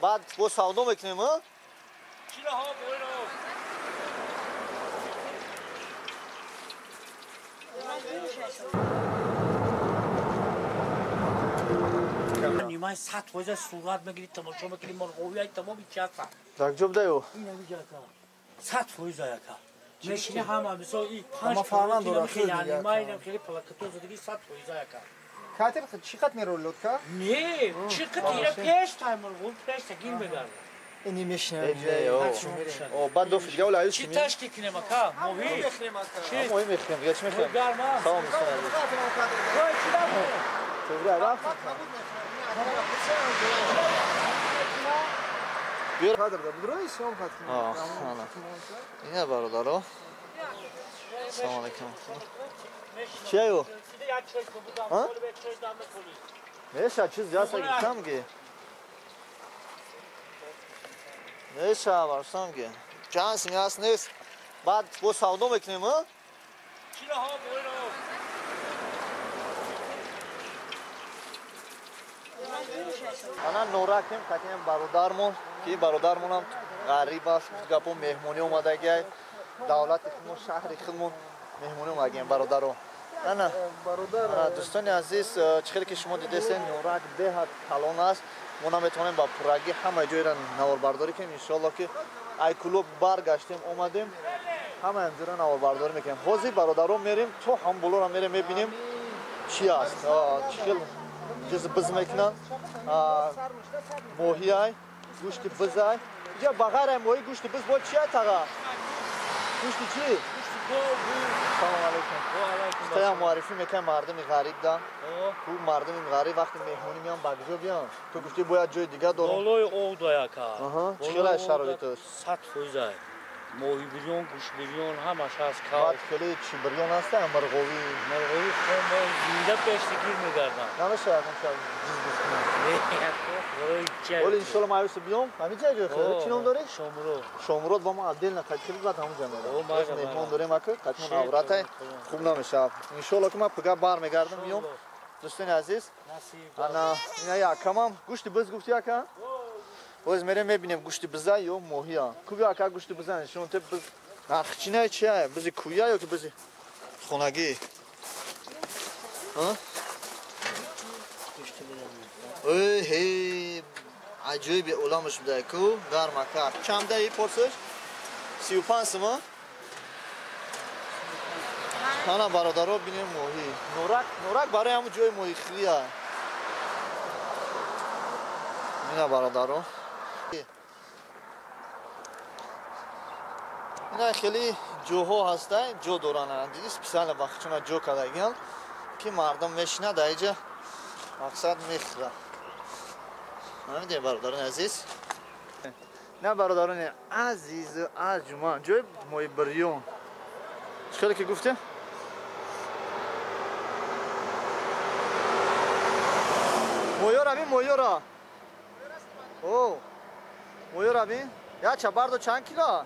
Баъд бо савдо мекунем, а? Нимаи 100% сурат мегирӣ, тамошо мекунӣ, мурғовиай тамоми чи ҳаста. Дар куҷо будаё? Ина биҷака. 100% яка. Мешини ҳама, мисол, и панҷ фарман дорад. Нимаи инам хеле плакато задагӣ 100% яка. Катер чӣ қад мероли лодка? Не, чӣ қад ира пештай мурғов пешта гир мегарда. Ини мешинам. О, баъд дофи дига ола аюс. Чӣ ташкил кунем ака? Моҳӣ? Моҳӣ мехӯрем, дига чӣ мехӯрем? Салом дӯстони азиз. Тӯғри рафт. Ина бародаро. Салом алейкум. Чӣ аю? Неша чиз яса гуфтам ки. Неша барсам ки. Чанд сим аст нест. Баъд бо савдо мекунем, а? Ана норакем қатием бародармон, ки бародармонам ғариб аст, гапо меҳмонӣ омадагиай, давлати худмон, шаҳри худмон меҳмонӣ омадагием бародаро. Ана дӯстони азиз, чӣ хеле ки шумо дидесен, Норак беҳад калон аст. Мо наметавонем ба пуррагӣ ҳамаи ҷойро наворбардорӣ кунем. Иншоалло ки ай клуб баргаштем, омадем, ҳамаи ҳамҷоро наворбардорӣ мекунем. Ҳозир бародаро мерем, то ҳам болоро мерем, мебинем чӣ аст, чӣ хел ҷиз биз мекунанд. Моҳиай, гӯшти бизай. Иҷа ба ғайр ай моҳӣ гӯшти биз бо чи ай таға? Гӯшти чӣ? Салом алейкум. Стоям муаррифӣ мекунем мардуми ғариб да. Ку мардуми ғариб вақти меҳмонӣ меян ба куҷо биён? Ту гуфтӣ бояд ҷои дигар дорам. Болои об да яка. Чӣ хел ай шароиташ? 100%. Моҳи бирён, гӯшт бирён, ҳамаш ҳаст. Баъд хеле чӣ бирён ҳаста? Мурғовӣ. Мурғовӣ хом зинда пешти гир мегарданд. Намешавад ягон чиз ҷиз биз кунам? Оли иншоалло ман аюсу биём. Ҳамин ҷа ҷои хеле чӣ ном дорӣ? Шомурод. Шомурод бо мо отдельно ташкил бад ҳамон ҷа мерам. Меҳмон дорем ака, қатмон авратай хуб намешавад. Иншоалло ки ман пага бармегардам миём. Дӯстони азиз, ана ина якамам гӯшти биз гуфти ака? Боз мерем мебинем гӯшти биза ё моҳия. Куби ака гӯшти биза нишон те биз нархчинай чия? Бизи куя ё ки бизи хонагӣ? Эй ҳей, аҷоиби оламаш буда ку, гарм ака. Чандаи порсиш? 35 сима? Ана бародаро бинем моҳӣ. Норак, Норак барои ҳамун ҷои моҳихӯрия. Ина бародаро. Ина хеле ҷоҳо ҳаста, ҷо доранд. Диди специально бахчуна ҷо кардагиян, ки мардум мешинад дар иҷа мақсад мехӯрад. Намедонем бародарони азиз. На бародарони азизу арҷуман, ҷои моҳи бирён. Чӣ хеле ки гуфтем? Моёра бин, моёра. О, моёра бин. Яча бардо чанд кило?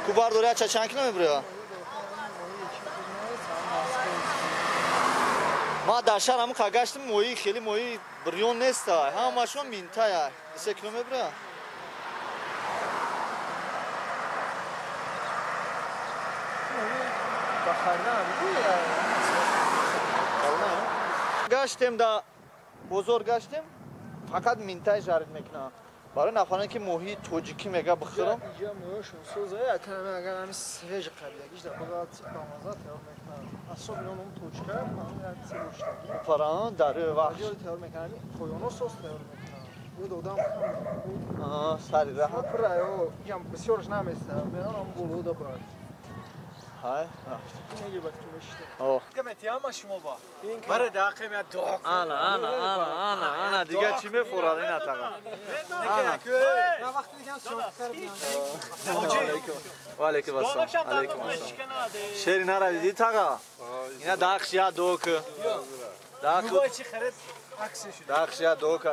Ку бардор яча чанд кило мебуря? Ма дар шаҳр ҳамун гаштем, моҳӣ хеле моҳи бирён неста, ҳамашон минтая. 3 кило мебуря? Гаштем да бозор гаштем, фақат минтай жарид мекунам. Барои нафароне ки моҳии тоҷикӣ мега бихӯрам. Иҷа моҳиашон соза, агар ҳами свежи қабилагиш дар бозор бамаза тайёр мекунанд. Асоби он тоҷика, ҳам як севоштагӣ. Паран дар вақт. Тайёр мекунанд, поёно сос тайёр мекунанд. Буд одам сари раҳ. Пура, иҷам бисёрш наместа. Меронам боло да брат. Ҳай. Ана, ана, ана, ана, ана, дига чӣ мефурад ина таға? Ана. Ва алейкум ассалом. Алейкум ассалом. Шери нара диди таға? Ина дахш я док. Дахш. Дахш я док.